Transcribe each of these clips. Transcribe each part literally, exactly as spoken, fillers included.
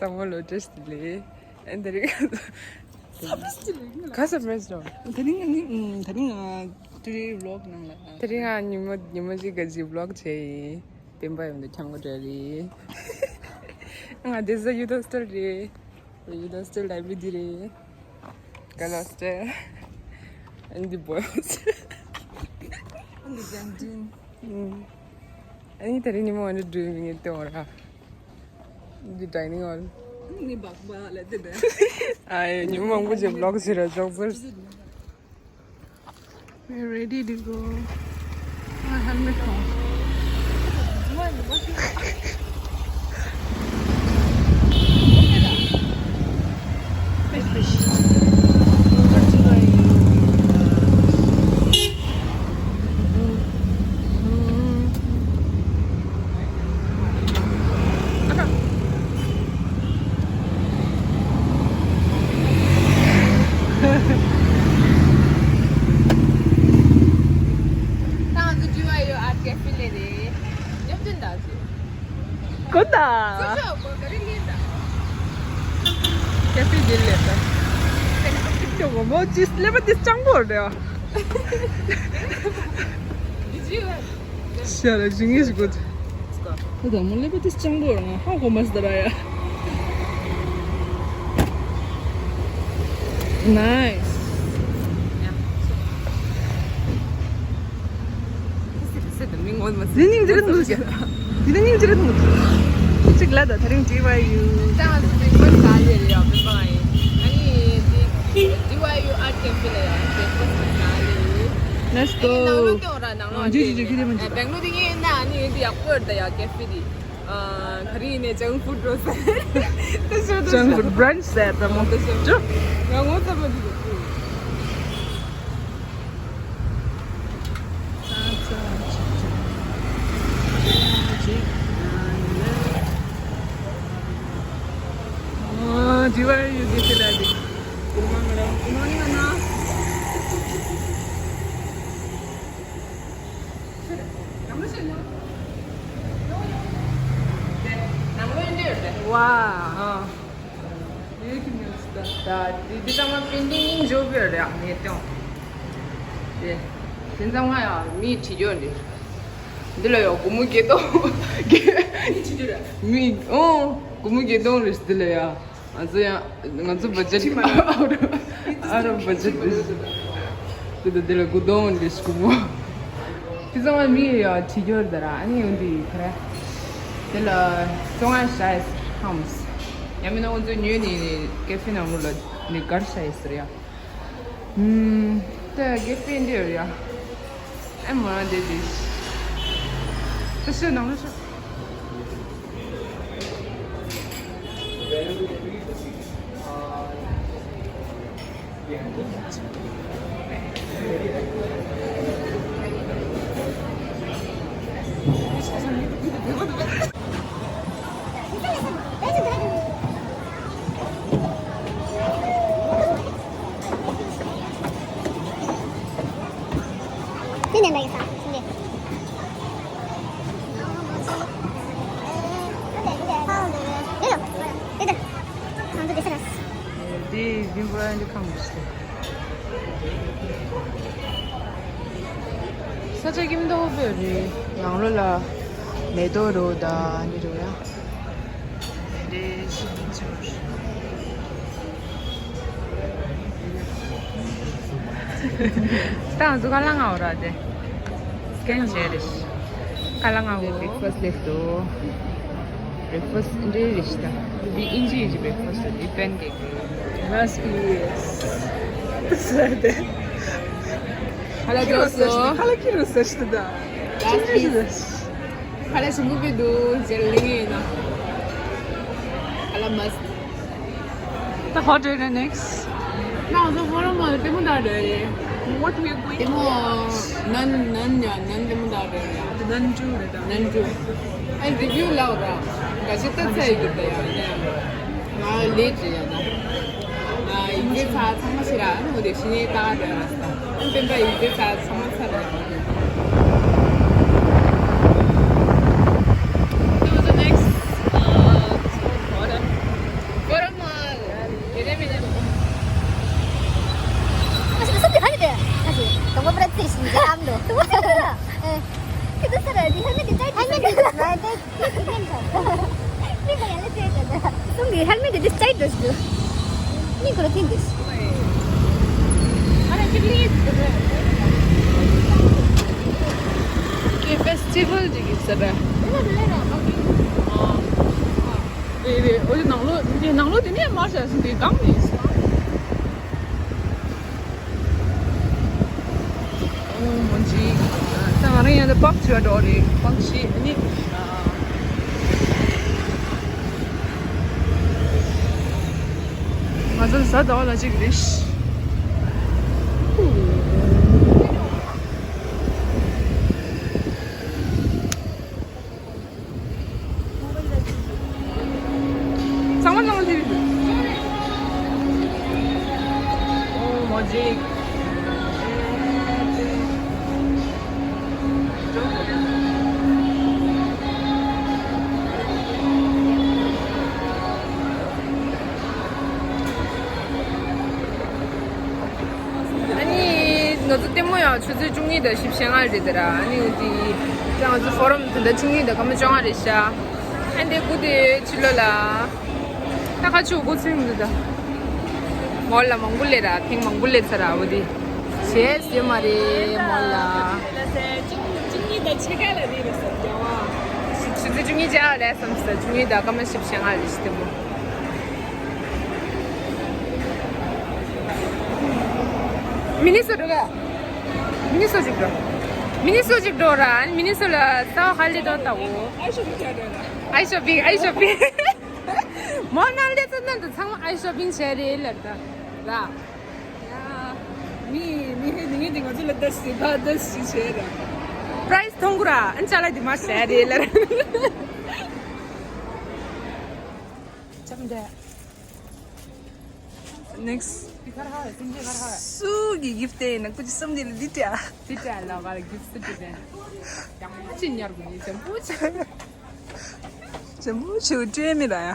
ཚང་མ་ལོ་བཀྲ་ཤིས་བདེ་ལེགས། ཨ་ནི་དེ་རིང་། སར་པ་རའི་སི་ཅིག་ལས་ཀྱི་མ་རེད། ག་སར་པ་རའི་སི་རེད། དེ་རིང་ང་ནི་ཨུམ། དེ་རིང་ང་ཊུ་ཌེ་བི་ལོག་ནང་ལ། དེ་རིང་ང་ཉི་མ་ཉི་མ་གཅིག་ག་ཅིག་བི་ལོག་བྱས་ཡིན། སྤེན་པ་ཡོང་དུས་འཁྱམ་གོ་འདྲ་རེད། ང་འདི་ས་ཡུ་ཐོ་སི་ཊལ་རེད། ཡུ་ཐོ་སི་ཊལ་ལའི་བྷ་རི་འདི་རེད། ག་ལོ་སི་ཊལ། ཨ་ནི་འདི་བོ་ཡོ་སི་ཊལ། ཨ་ནི་ཀེན་ཊིན། ཨུམ། ཨ་ནི་དེ་རིང་ཉི་མ་ང་ནི་འགྲོ་མི་ངེས་ཏེ་འོ་ར། འདི་ཌའི་ནིང་ཧོལ། ནི་སྦག་སྦག་ལ་དེ་འདྲ། ཨ་ཡེ་ཉི་མ་མང་པོ་ཅིག་བི་ལོག་བྱེད་ར་ཅོག་ཙེ། We're ready to go. ཨ་ཧེལ་མེཊ་ཁོང་། ད་ང་ཚོ་ཌི་ཝའི་ཡུ་ཨར་ཀེ་ཧྥེ་ལ་རེད། ཉོབ་ཏུ་འདུག་ཅེས། ཀུན་ད། སུ་ཞོག་གོ་ག་རེ་ལེན་ད། ཀེ་ཧྥེ་འདི་ལས་ད། ཁྱོད་ངོ་མོ་ཅིས་ཀླད་པ་འདི་སྤྱང་པོ་རེད། Did you? ཤ་ལ་ཇིང་ངེ་ཞིག་གོ། ད་ད་མོ་ཀླད་པ་འདི་སྤྱང་པོ་རེད། ཧ་གོ་མ་སི་ད་ར་ཡ། Nice. ནི་སྙིང་རྗེ་རེད་འདུག་ཅེས། འདི་ནི་སྙིང་རྗེ་རེད་འདུག་ཅེས། གཅིག་ལ་ད་དེ་རིང་ཌི་ཝའི་ཡུ། ད་ང་ཚོ་སྤྲིན་པ་ཟ་ལེ་རེད་ཡ། སྤྲིན་པ་ཡིན། ཨ་ནི་འདི་ཌི་ཝའི་ཡུ་ཨར་ཀེ་ཧྥེ་ལ་ཡ་བྷེག་ཕ་སི་ཟ་ལེ་ཡིན། Let's go. ནང་ལོགས་དེ་འོ་ར་ནང་ལོགས་ཨ་ཇུ་ཇུ་ཇུ་ཁྱེད་རེད་མ་ཇུ། བྷེང་ལོར་དེ་ངས་ན་ཨ་ནི་འདི་ཡག་པོ་ཡོད་ད་ཡ་ཀེ་ཧྥེ་དེ། ཨ་ག་རེ་ཡིན་ནའི་ཇང་ཕུཌ་འགྲོ་ས་རེད། ད་ཤོད་ད་ཇང་ཕུཌ་བྷ་རན་ཆི་ཟེར་ད་མོ། ད་ཤོད་ཇོ། ང་ངོ་ཚ་མ་འདུག་ད། ཨ་ཌི་ཝའི་ཡུ་དེ་ཁྱེད་ལ་དེ། Good morning, Anna. ནང་ལོགས་འདི་ཡོད་རེད། ཝའོ། ཨ། ཡོད་ཀྱི་མེད་ཟེར། ད་འདི་འདི་ཚང་མ་པེན་ཊིང་ཡིན་འཇོག་གི་ཡོད་རེད། ཨ་ནི་སྟོན། དེ་དེ་ཚང་མ་ཡང་མིས་བྲིས་ཡོད་རེད། འདི་ལ་ཡང་སྒོར་མོ་བརྒྱད་སྟོང་། མིས་བྲིས་ཡོད་རེད། མི་ཨོ་སྒོར་མོ་བརྒྱད་སྟོང་རེད་འདི་ལ་ཡང་། ང་ཚོ་ཡང་ང་ཚོ་བ་ཇེཊ་ཨའུ་ཨའུ་ཨོཕ་བ་ཇེཊ་དེ་དེ་དེ་ལ་དགུ་སྟོང་འདི་སྒོར་མོ། དེ་ཚང་མ་མི་ཡ་བྲིས་ཡོད་ད་ར། ཨ་ནི་ཡོང་དུས་ག་རེ། དེ་ལ་བཙོང་ང་ཤ་ཧམ། ཡང་མིན་ན་ང་ཚོ་ཉོས་ནས་ཀེ་ཧྥེ་ནང་ལོགས་ལ་ནི་གར་ཤ་ཡི་ཟེར་ཡ། ཨུམ། ད་ཀེ་ཧྥེ་འདི་ཡོད་ཡ། ཨེ་མ་འདི་འདི། ད་ཤ་ནང་ལ་ཤ། འདི་རིན་པོ་འདི་ཁང་མི་སྲིད། ས་ཆ་ཁྱིམ་ཐོག་པོ་རེད། ནང་ལོགས་ལ་མེ་ཏོག་རོ་དང་འདི་རོ་ཡ། འདི་ཤི་ཅོར། ད་ང་ཚོ་ཁ་ལག་ང་འོ་ར་དེ། སི་ཀེན་བྱས་རེད། ཁ་ལག་ང་འོ། བྷེག་ཕ་སི་ལེགས་འདུག་བྷེག་ཕ་སི་འདི་རེད་ཤི་ད། འདི་ཨིན་ཇི་ཡི་བྷེག་ཕ་སི་འདི་པན་ཀེག་རེད། མ་སི་ཀི་ཡེས། ཁ་ལག་ཁྱེར་སོང་། ཁ་ལག་ཁྱེར་སོང་ཤི་ད། ལ་སི་ཀི་ཡེས། ཁ་ལག་ཞིམ་པོ་བི་འདུག་ཟེར་ལེ་ངེ་ཡིན་ན། ཁ་ལག་མ་སི། ད་ཧོ་ཊེལ་རེ་ནེགས། ང་ཚོ་ཧོ་ར་མ་ལ་ལྟད་མོ་ལྟ་རེད། What we are going ལྟད་མོ། ནན་ནན་ཡ་ནན་ལྟད་མོ་ལྟ་རེད་ཡ། ནན་ཅུ་རེད་ད། ནན་ཅུ། ཨ་རི་བིའུ་ལབ་ར། ག་ཅི་ལྟ་ཚ་ཡི་གི་ད་ཡ་ཡ། ང་ལེ་ཊི་རེད་ཡ་ད། ང་ཡིག་ཚད་ཚང་མ་ཤེས་ར། ཨ་ནི་འོ་དེ་ཤི་ནས་ལྟ་རེད་ར་ད། ཨ་ནི་སྤེན་པ་ཡིག་ཚད་ཚང་མ་ཚར་ར། It was the next, uh, hotel. Help me get this tight dress, dude. You gotta think this. ཀྱི་ཕེ་སི་ཊི་ཝལ་ཅིག་ཡིན་ས་རེད། རེད་རེད། འོ་དེ་ནང་ལོགས་དེ་ནས་མར་བྱས་སོང་། དེ་གང་ནས་ཡིན་ས། ཨོ་མོ་ཇི། ད་ང་རང་ཡང་དེ་པག་ཅིག་འགྲོ་རེད། པག་ཅིག་ནི། ང་ཚོ་གཟའ་ཟླ་བ་ལ་གཅིག་རེད། ཚང་མ་ཚང་མ་ཅིག་རེད། ཨོ་མོ་ཇི། ཨ་ནི་ང་ཚོ་ལྟད་མོ་ཡང་ཆུ་ཚོད་བཅུ་གཉིས་དང་བཞི་བཅུ་ཞེ་ལྔ་རེད་དེ་ར། ཨ་ནི་འོ་དེ་ང་ཚོ་ཕོ་རམ་དེ་འདྲ་བཅུ་གཉིས་དང་སྐར་མ་བཅོ་ལྔ་རེད་ཤག་ཨ་འདི་སྒུག་དེ་ཕྱི་ལོགས་ལ། ད་ཁ་ཆུ་སྒུག་ཚུན་འདུག་ད། མོལ་ལ་མང་པོ་སླེབས་ར། ཐེངས་མང་པོ་སླེབས་ཚར་ར་འོ་དེ། བྱས་ཟེར་མ་རེད་མོལ་ལ། ཆུ་ཚོད་བཅུ་གཉིས་ཆགས་རེད་བསམ་ས། བཅུ་གཉིས་དང་སྐར་མ་བཞི་བཅུ་ཞེ་ལྔ་རེད་ཤག་ལྟད་མོ། མི་ནི་སོ་འགྲོ་ག་མི་ནི་སོ་ཅིག་འགྲོ། མི་ནི་སོ་ཅིག་འགྲོ་ར། མི་ནི་སོ་ལ་ས་བ་ཧ་ལི་ཏོ་ལྟ་བོ། ཨའི་ཤོ་པིང་ཨའི་ཤོ་པིང་། མོ་ན་ལེ་ཚོ་ནང་དུ་ཚང་མ་ཨའི་ཤོ་པིང་བྱས་རེད་ལབ་ད་ར། མི་མི་ཧེ་ནི་ངེད་དེ་ང་ཚོ་ལ་ད་སི་ད་ད་སི་བྱས་ར། པ་རའི་སི་མཐོང་གོ་ར། ཨན་ཅ་ལ་དེ་མ་བྱས་རེད་ལབ། ཅམ་དེ། Next. སུ་གི་གིཕ་ཊི་ཡིན་ན་ཀུ་ཅི་སམ་དེ་ལ་འདི་སྤྲད། འདི་སྤྲད་ལ་ག་ལ་གིཕ་ཊི་སུ་སྤྲད་དེ། ཡང་མ་ཅི་ཉར་དགོས་ནི་ཅམ་པོ་ཆེ། ཅམ་པོ་ཆེ་བོ་སྤྲད་མི་ལ་ཡ།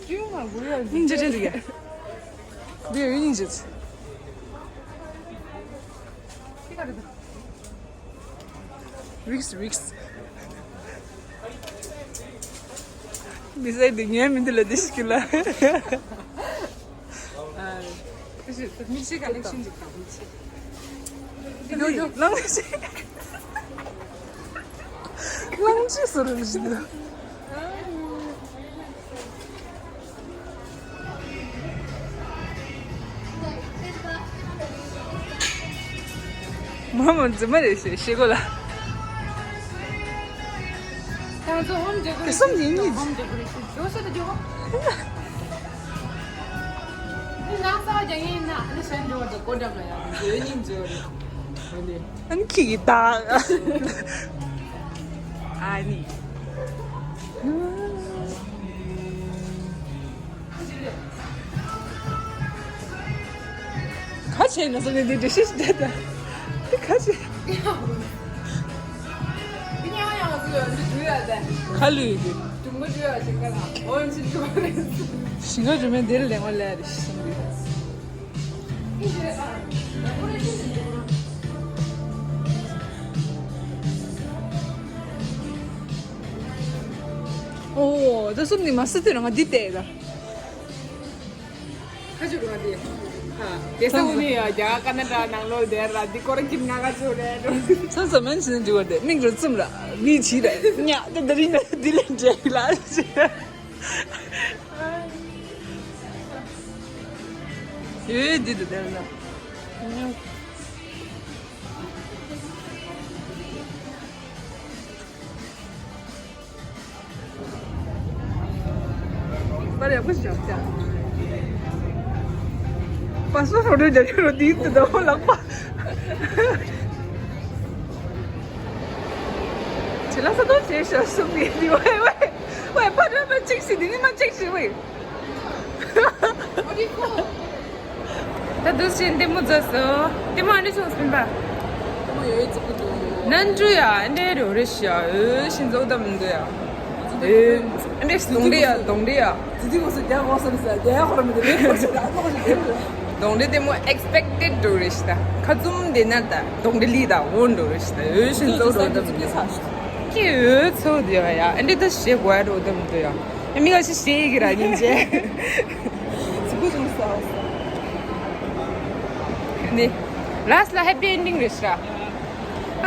ཅུང་མ་དགོས་ཡ། སྙིང་རྗེ་ཅན་འདུག་ག་འདི་ཡོད་སྙིང་རྗེ། ཏི་ཀ་རེད་ད། རིགས་རིགས། མི་ཟེར་དེ་ངའི་མི་འདི་ལ་དེ་ཞིག་གི་ལ། མིག་ཤེལ་ཀ་ལེག་ཤན་ཅིག་དང་མིག་ཤེལ། ཡོ་ཡོ་ལང་ཤེལ། ལང་ཤེལ་སོ་རུ་ཞིག་ལ། མ་མ་རྫུན་མ་རེད་ཤེས་ཤེས་གོ་ལ། ད་ཚོ་ཧོམ་ཌེ་ཀོ་རེ་ཤན་ཧོམ་ཌེ་ཀོ་རེ་ཤན་ཇོ་ས་ད་ཇོ། ནང་ས་བ་ཇ་ཡིན་ན་ཨ་ནི་ཤན་ཇོ་ད་གོ་འདྲ་མ་ཡ་ཇོ་ཡིན་ཇོ་རེད། ཨ་ནི་ཁྱི་གི་ད། ཨ་ནི། ག་བྱས་ན་སོང་ནས་འདི་འདྲི་ཤེས་ཤེས་བསྡད་ད། འདི་ག་བྱས། འདི་ཉལ་ཡང་ང་ཚོ་ཡོད་འདི་འགྲོ་ཡ་ད། ག་ལུས་འདི། འགྲུམ་ག་འགྲོ་ཡ་ཞིག་ག་ལ་འོན་ཅི་འགྲོ་རེད། ཞིང་ཁ་འགྲོ་མེད་འདིར་ལེན་བ་ལས་རེ་ཞིག་འདི། ཨོ། ད་གསུམ་ནི་མ་སི་ཏི་རང་ང་འདི་བལྟས་ད། ཁ་ཆུ་རུ་ང་དེ། ཁ། དེ་ས་འུ་མི་ཡ་རྒྱ་ཀ་ན་ཌ་ནང་ལོགས་དེ་ར་འདི་སྐོར་གྱིན་ང་ཁ་ཆུ་རེད། ཚང་ཚང་མན་ཚིན་འདི་བར་དེ་མིག་རུ་བཙུམ་ར་མི་བྱི་ར་ཉ་དེ་ད་རིང་ན་འདི་ལས་འདྲེ་ལ། ཡོད་འདི་དུ་དེ་ལ། པར་ཡག་པོ་ཞིག་བཞག་ཅག་པ་སོ་ཧོ་རོ་རྒྱ་ཁྱོད་རོ་དེའི་དུ་ད་ཧོ་ལག་པ། བྱེད་ལ་ས་དོ་བྱེད་ཤ་གསུམ་ནས་དེ་ཝེ་ཝེ་ཝེ་པར་ར་མ་གཅིག་ཞིག་འདི་ནི་མ་གཅིག་ཞིག་ཝེ། ད་དུས་ཆེན་ལྟད་མོ་རྫོགས་སོང་། ལྟད་མོ་ཨ་འདྲ་བྱུང་སོང་པ། ལྟད་མོ་ཡོད་ཙི་གུ་འདུག་ནན་ཅུ་ཡ་ཨ་འདྲ་རེད་རེད་ཤག་འོས་ཤིང་རྫོགས་ད་མི་འདུག་ཡ། ཨ་འདྲ་གདོང་འདྲེ་ཡ་གདོང་འདྲེ་ཡ། དེ་དུས་ང་ཚོ་རྒྱ་གོ་བསམ་ས་རྒྱ་ཡ་ཧོ་ར་མི་འདུག་རེད་ཁོ་ཚོ་ད་ཨ་ཁོ་ཞིག་རེད། གདོང་འདྲེ་ལྟད་མོ་ཨེག་སི་པེག་ཊེཌ་འགྲོ་རེད་ཤག་ད་ཁ་བཙུམ་བསྡད་ན་ད་གདོང་འདྲེ་ལི་ད་འོ་འགྲོ་རེད་ཤག་ད་འོས་ཤིང་རྫོགས་འགྲོ་ད་མི་འདུག་ཀྱི་འོས་ཚོ་དེ་ཡ་ཨ་འདྲ་ད་ཞེ་གོ་ཡ་འགྲོ་ད་མི་འདུག་ཡ། མིག་ཨ་ཤི་ཤེས་ཀྱི་ར་ཉིན་ཅེ། ཚིག་པོ་ཅུང་ཟ་ནི། ལཱསི་ལ་ཧེ་པི་ཨེན་ཌིང་རེད་ཤག་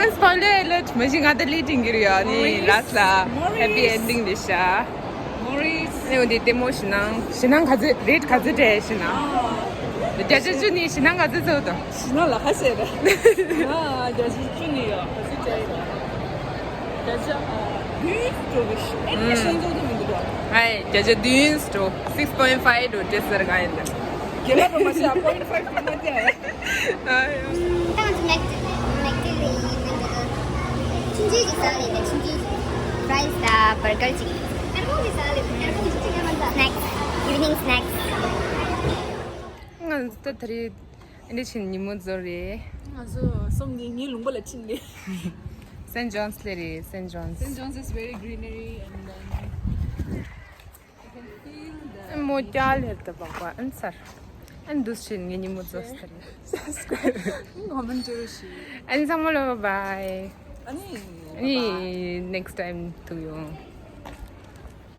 ཨན་སི་པོའི་ལར་ཨེ་ལརཊ་མ་གཞི་ང་ད་ལི་ཏིང་གི་རེད་ཡ་ནི། ལཱསི་ལ་ཧེ་པི་ཨེན་ཌིང་རེད་ཤག་མོ་རིས། ནི་འོ་དེ་ལྟད་མོ་ཞེད་སྣང་ཞེད་སྣང་ག་ཚོད་རེད་ག་ཚོད་སྤྲད་ཞེད་སྣང་། བརྒྱ་ཆ་བཅུ་ནི་ཞེད་སྣང་ག་ཚོད་ཚོད་དང་། ཞེད་སྣང་ལ་ཁ་ཤས་རེད། ཨ་བརྒྱ་ཆ་བཅུ་ནི་ཡོད་ག་ཚོད་སྤྲད་ཡོད། བརྒྱ་ཆ་བདུན་འགྲོ་གི་ཤི་ཨེ་ནི་ཤེས་ཚོད་དུ་མི་འདུག་ར། ཨའི་བརྒྱ་ཆ་བདུན་འགྲོ། six point five འགྲོ་སྤྲད་ཟེར་ག་ཡིན་ད། རྒན་ལགས་པ་མ་ཤེས་ཨ་point five དེ་མ་བལྟས། ཨ་ཡོ། ཏང་ཅི་མེག་ཏི་མེག་ཏི་ལི་ཡིན་མིན་དེ་ཆུང་ཆུང་ཅིག་ཟ་ལེ་དེ་ཆུང་ཆུང་ཅིག་ཕ་རའི་སི་དང་བར་གར་ཅིག་སྣེག་སི་ཨི་ཝི་ནིང་སྣེག་སི། ང་ཚོ་ད་དེ་རིང་ཨེ་འདྲ་ཕྱིན་ཉིན་མོ་རྫོགས་རེད། ང་ཚོ་སོང་ངེ་ངའི་ལུང་པ་ལ་ཕྱིན་ནས། སེན་ཇོན་སི་ལ་རེད། སེན་ཇོན་སི། Saint John's is very greenery and then you can feel the མོ་ཀྱ་ལེར་དུ་བག་པ་ཨན་སར། ཨན་འདུས་ཕྱིན་ངའི་ཉིན་མོ་རྫོགས་སྟེ་རེད། ཁོ་མན་ཊི་ཞུ། ཨན་ཚང་མ་ལ་བའི་བའི། ཨ་ནི། ཨ་ནི་next time དུ་ཡོང་།